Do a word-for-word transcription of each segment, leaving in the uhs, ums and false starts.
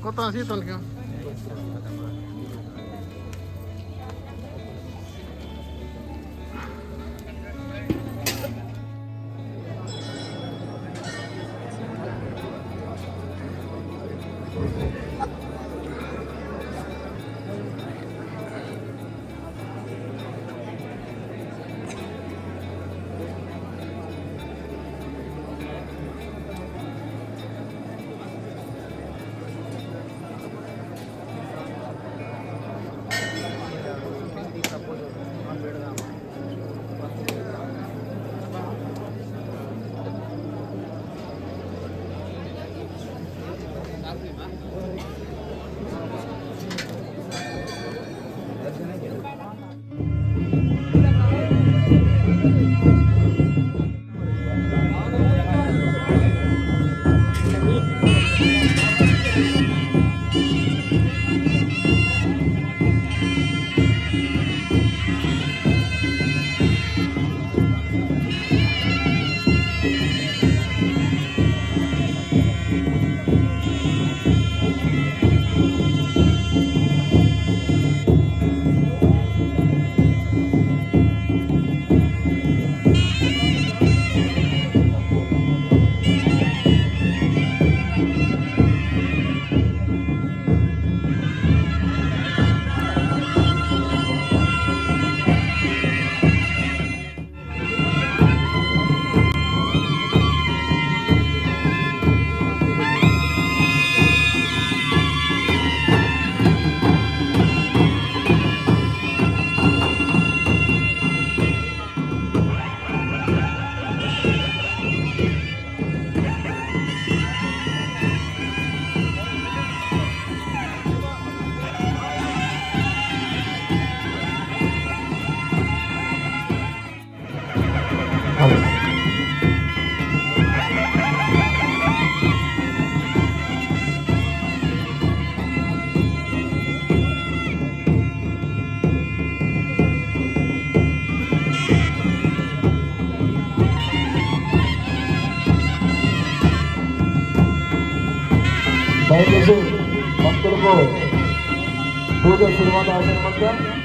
कोता सीतन क्यों? दयचेसी भक्तुलकु पूजा शुरुवात आचरण मध्य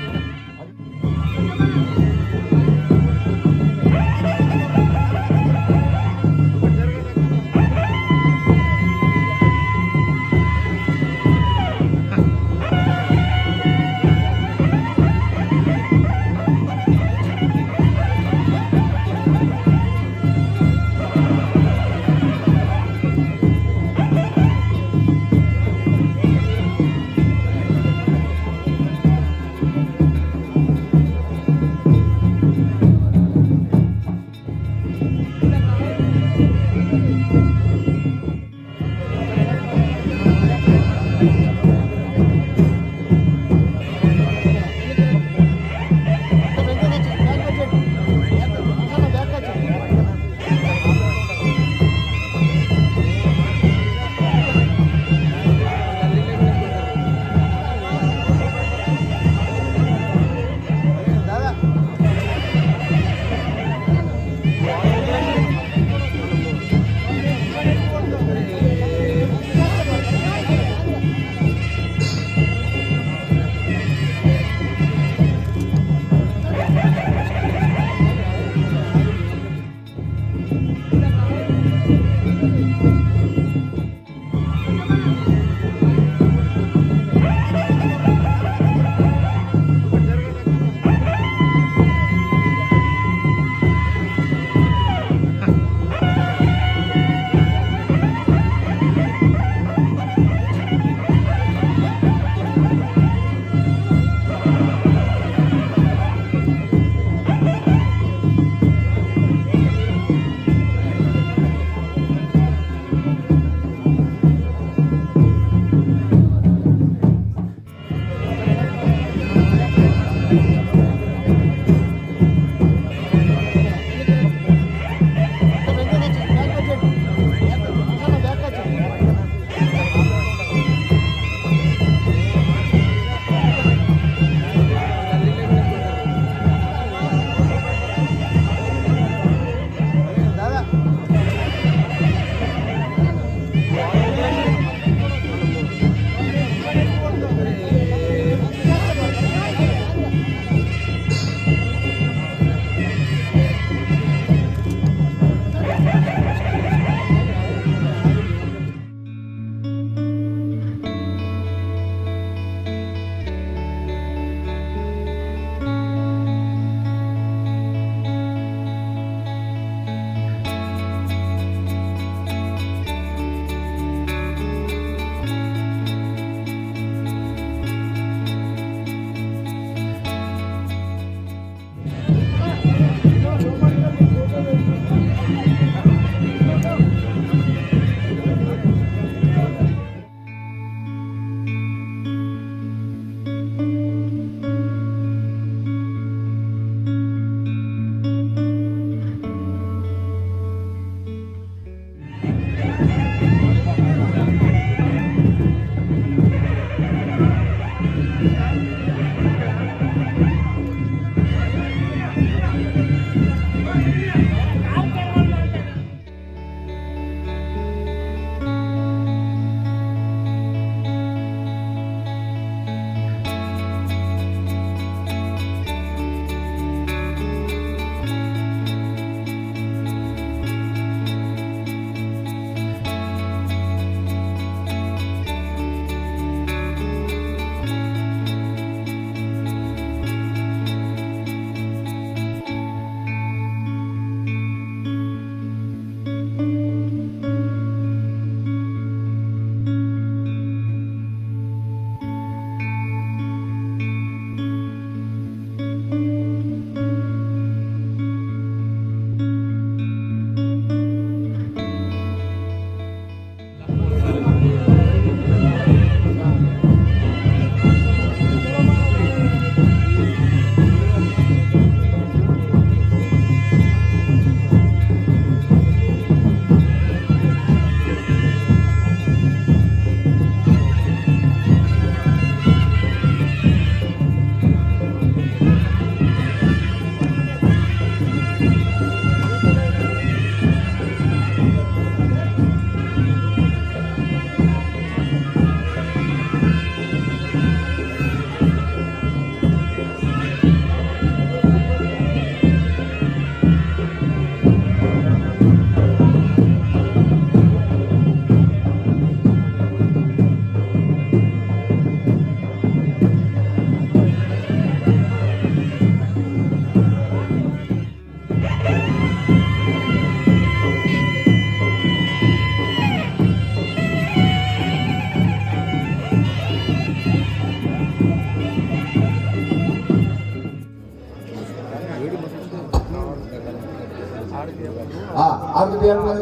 हाँ, आप तो बिहार में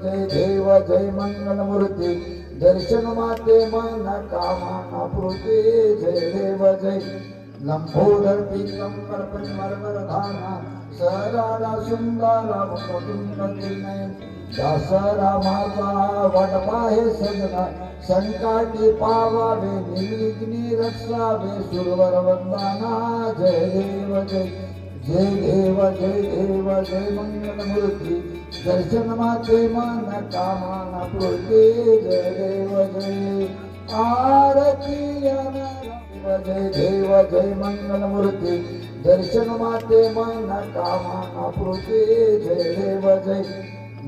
जय देव जय मंगल मूर्ति, दर्शन माते मन कामना पूर्ति। जय देव जय लंबोदर पीतम पर मरमर धाना, सरारा सुंदरा मुकुंद नयन। दसरा माता वडपाहे सजना, संकटी पावावे, निर्विघ्नी रक्षावे, सुरवर वंदना। जय देव जय, जय देव जय देव जय मंगल मूर्ति, दर्शन माते मन कामना पूर्ति। जय देव जय आरती अनर। जय देव जय मंगल मूर्ति, दर्शन माते मन कामना पूर्ति। जय देव जय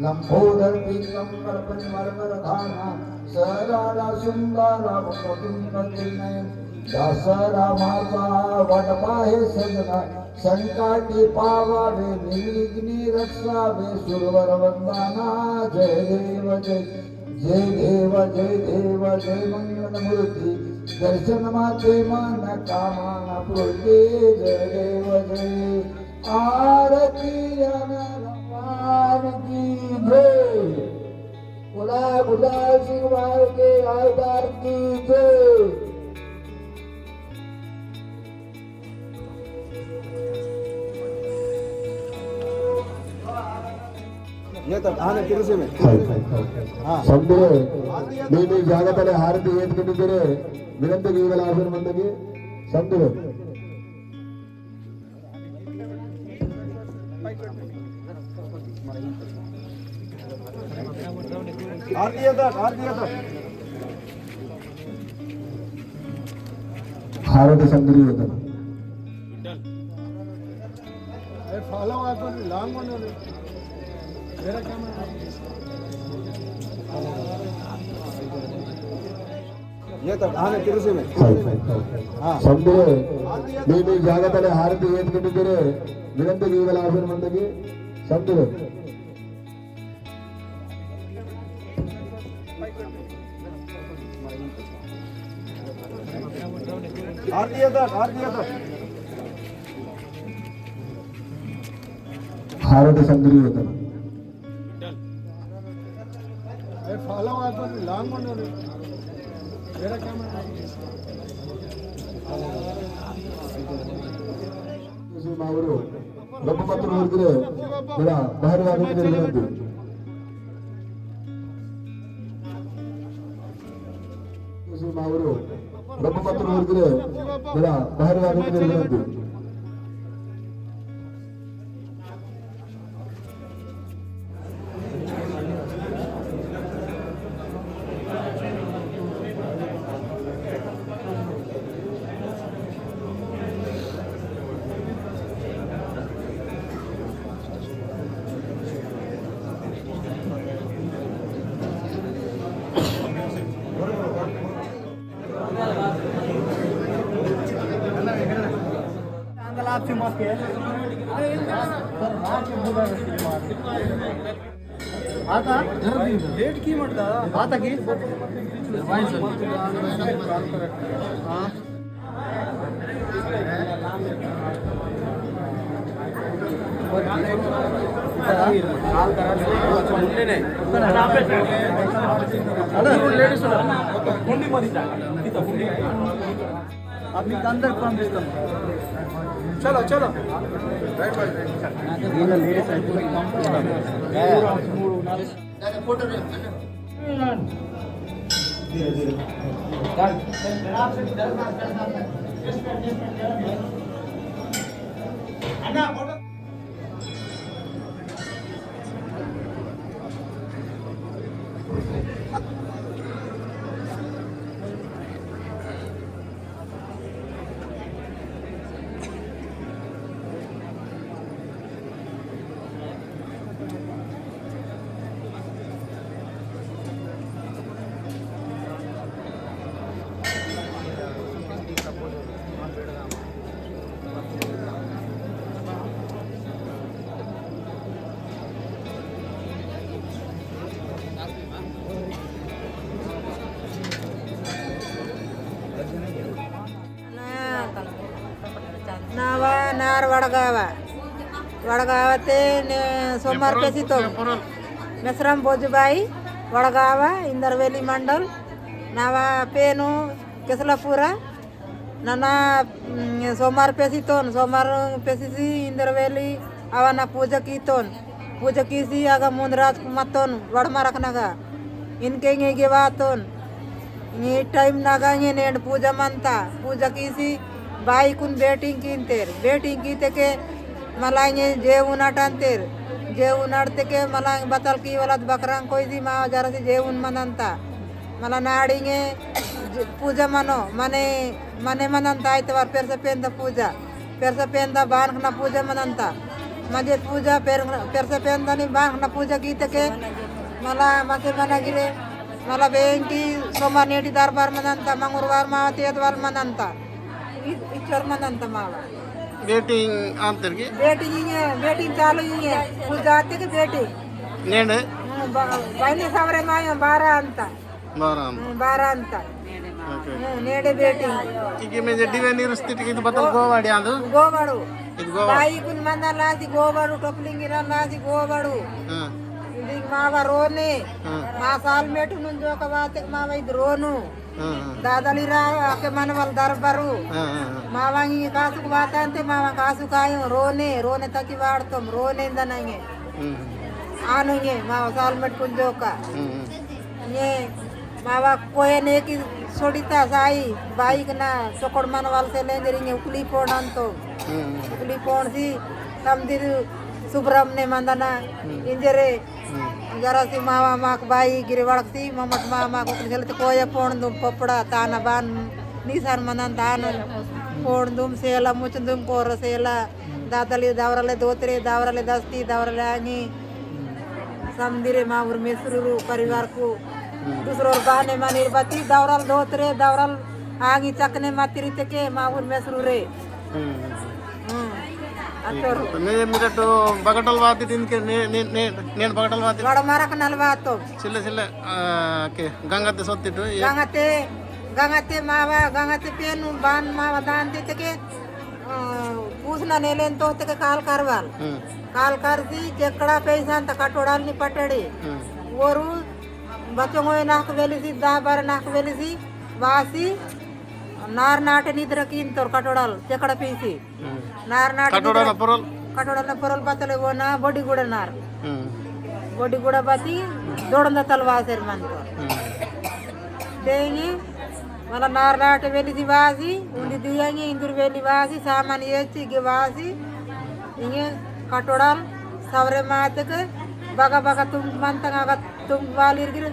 लंबोदर पीतम पर मरमर धाना, सरारा सुंदरा मुकुंद नयन। दसरा माता वडपाहे सजना, संकटी पावावे, निर्विघ्नी रक्षावे, सुरवर वंदना। जय देव जय, जय देव जय देव जय मंगल मूर्ति, दर्शन माते मन कामना पूर्ति। जय देव जय आरती अनर। भगवान की जय। बोला गुरुदास सिंह महाराज के अवतार की जय। ये तो धान कृषि में। हाय। हाँ। संतुरे, मी मी जागतले हारती येत के निकरे, विनंती की वाला आसन मंदगी, संतुरे। आरती येता, आरती येता। हारती संतुरे येता। ए, follow आतो लॉन्ग वन रे। मेरा कैमरा। ये तो धान कृषि में। हाँ। संतुरे, मी मी जागतले हारती येत के निकरे, विनंती की वाला आसन मंदगी, संतुरे। आरती येता, आरती येता। हारती संतुरे येता। ए, follow आतो लॉन्ग वन रे। मेरा कैमरा। मावरो, रब्बु पत्तुर ऊरगिरे, बेड़ा, बाहर वाले के लिए दे। मावरो, रब्बु पत्तुर ऊरगिरे, बेड़ा, बाहर वाले के लिए दे। आता लेट की म्हणता आता की? हाँ। अभी अंदर कौन दिखता? चलो, चलो। वडगावा। वडगावा ते ने सोमवार पेसितोन। मेसराम बोजुबाई, वडगावा, इंदरवेली मंडल। नावा पेनु केसलापुरा। नना, हम्म, सोमवार पेसितोन, सोमवार पेसिसी इंदरवेली अवना पूजा कीतोन। पूजा कीसी अगा मुंद रात मत्तोन, वडमरकनगा। इनके इंगे वातोन। ई टाइम नगा इंगे नेंड पूजा मनता। पूजा कीसी बाईकुन बेटिंग कीन्तेर। बेटिंग कीतेके मला इंगे जेवुन अटन्तेर। जेवुन अटतेके मला इंगे बतल कीवलत बकरंग कोइसी मावा जरासी जेवुन मनन्ता। मला नाड़िंगे ज-, पूजा मनो, मने, मने मनन्ता आइतवार पेरसा पेंदा पूजा। पेरसा पेंदा बानखना पूजा मनन्ता। मजे पूजा पेर-, पेरसा पेंदा नी बानखना पूजा कीतेके मला मते मना गिरे, मला बेंकी सोमवार नेटी दरबार मनन्ता, मंगुरवार मावा तेतवार मनन्ता। इ-, इच्चर मनन्ता मावा। बेटिंग आंतर की? बेटिंग इंगे, बेटिंग चालू इंगे। पूजा आतेके बेटिंग। नेंड? हम्म, बा-, बाइने सावरे माया बारा अंता। बारा अंता। हम्म, बारा अंता। ओके। हम्म, नेंडे बेटिंग। इके में जे डिवे निरुस्ती टिकी तो बतल गोवाड़ी आंदु? गोवाड़ू। इद गोवा। बाईकुन मंदा लासी गोवाड़ू, टोपलिंगिरा लासी गोवाड़ू। हाँ। इदिंग मावा रोने। हाँ। मा साल मेटु नुन जोका वातेक मावा इद रोनु। हाँ, हाँ। दादली रा आके मनवल दरबारू। हाँ, हाँ, हाँ। मावांगी कासुक वाता अंते मावा कासुक आयो रोने, रोने तकी वाड़तोम, रोने इंदनंगे। हम्म। आनुंगे मावा साल मेट कुंजोका। हम्म, हम्म। ये मावा कोयने की सोडिता साई, बाईक ना चोकोड़ मनवल से लेंजरिंगे उकली पोड़न तो। हम्म, हम्म। उकली पोड़ सी तमदिर सुब्रम ने मंदना, हम्म। इंजरे हम्म। जरा सी मावा माक बाई गिरे वड़कती, ममट मावा माक उकली सेलते कोया पोंदुम पपड़ा, ताना बान निसान मनन तान पोंदुम सेला, मुचंदुम कोर सेला, दादली दावरले दोतरे, दावरले दस्ती, दावरले आंगी, समदिरे मावुर मेसुरुरु परिवार को हम्म। दूसरोर बाने मानिर बती, दावरल दोतरे, दावरल आंगी चकने मातिरी तेके मावुर मेसुरुरे। हम्म। हम्म। अतोर। तो ने मेरा तो बगटल वाती दिन के ने, ने, ने, ने बगटल वाती। वड़ मरक नलवातो। सिल्ले, सिल्ले, आ, के, गंगाते सोती तो ये। गंगाते, गंगाते मावा, गंगाते पेनु बान मावा दान देते के, आ, पूसना नेलेन तो ते के काल करवाल। हम्म। काल करसी, चेकड़ा पैसा अंत कटोड़ाल नी पटड़ी। हम्म। वोरु बचंगोय नाक वेलिसी, दह बारह नाक वेलिसी, वासी, नार नाटे निद्रा कीन तोर कटोड़ाल, चेकड़ा पीसी। हम्म। नार नाट कटोड़ा निद्रा ना परल? कटोड़ा ना परल बतले वो ना बड़ी गुड़ा नार। हम्म। बड़ी गुड़ा बती दोड़न दा तलवासेर मन तो। हम्म। देंगी, मला नार नाट वेली दिवासी, उन्दी दियांगी इंदुर वेली वासी, सामान येची गिवासी, इंगे कटोड़ाल सवरे मातक बगा बगा तुम मन तंग आगा तुम वालिर गिर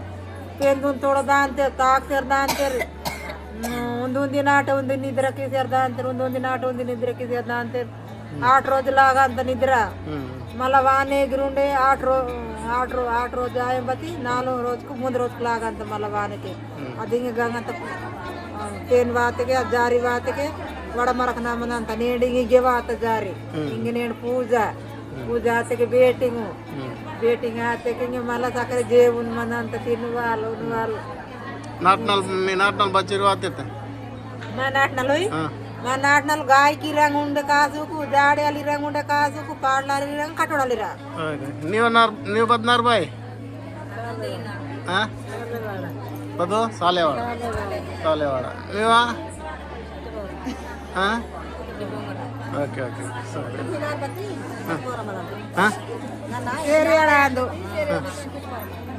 पेंदुन तोड़ दान तेर, ताक तेर दान तेर, उन्दुन दिन आटे उन्दुन निद्रा की सेर दान तेर, उन्दुन दिन आटे उन्दुन निद्रा की सेर दान तेर। हम्म। आठ रोज लागा अंत निद्रा। हम्म। मला वाने गिरुंडे आठ रो-, आठ रो-, आठ रोज आए बती, नालो रोज को, मुंद रोज को लागा अंत मला वाने के। हम्म। अदिंग गंग अंत, आ, पेन वाते के, जारी वाते के, वड़ा मरक नामन अंत, नेंडिंग इगे वात जारी। हम्म। इंग नेंड पूजा, हम्म। पूजा आते के बेटिंग। हम्म। बेटिंग आते के इंग मला सकरे जेवुन मन अंत तिनुवाल, उनुवाल। नाटनल, मी नाटनल बच्चेर वातेते। मा नाटनल होई? हाँ। मा नाटनल गाय की रंग उंडे कासुकु, जाड़े अली रंग उंडे कासुकु, पाड़ला अली रंग, कटोड़ा अली रंग। ओके। नीव नार, नीव बद नार बाई? हाँ? बदो? सालेवाड़ा। सालेवाड़ा। नीवा? हाँ? Okay, okay. सॉरी। हाँ? हाँ? सेरियाड़ा आंदो। हाँ।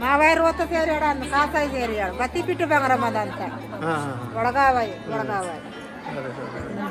मावाई रोत सेरियाड़ा आंदो, कासाई सेरियाड़ा। बत्ती पिट्टु बंगरा मदंता। हाँ, हाँ, हाँ। वड़गावाई, वड़गावाई। अरे, अरे।